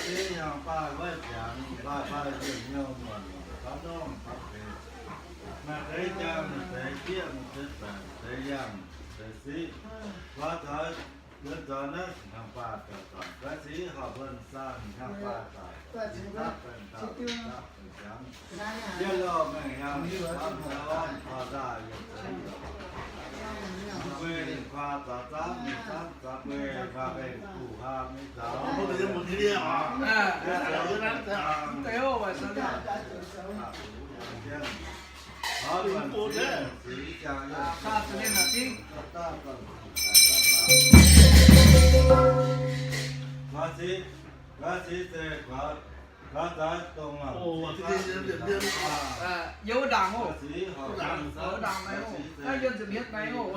Deix hnyangx-baaih wuov ziangx, baaih baaih nzengc nyei muonc, baav norm baav deix, maaih deix jaang, maaih deix jieqv, maaih deix baengc, maaih deix yangh, maaih deix siqv. Guaax zoix, yiem zoux naaiv hnyangx-baaih daaih, guaax siqv horpc wuonh saanh hnyangx-baaih daaih, zipv dapv baengh dauh, zipv dapv baengh ziangx, yie loh mengh hnyangx, lamh zaux, taux nzaaih yiem zeix, guei lingh kuaa zaux zaamv, zaamv zaux guei, maaih mengh kuh haa mingh zaux. Guaax siqv, guaax siqv se guaax, guaax zaux dongh, yiem wuov ndaangc oc, wuov ndaangc maengx oc, naaiv yiem nza'hmien maengx oc.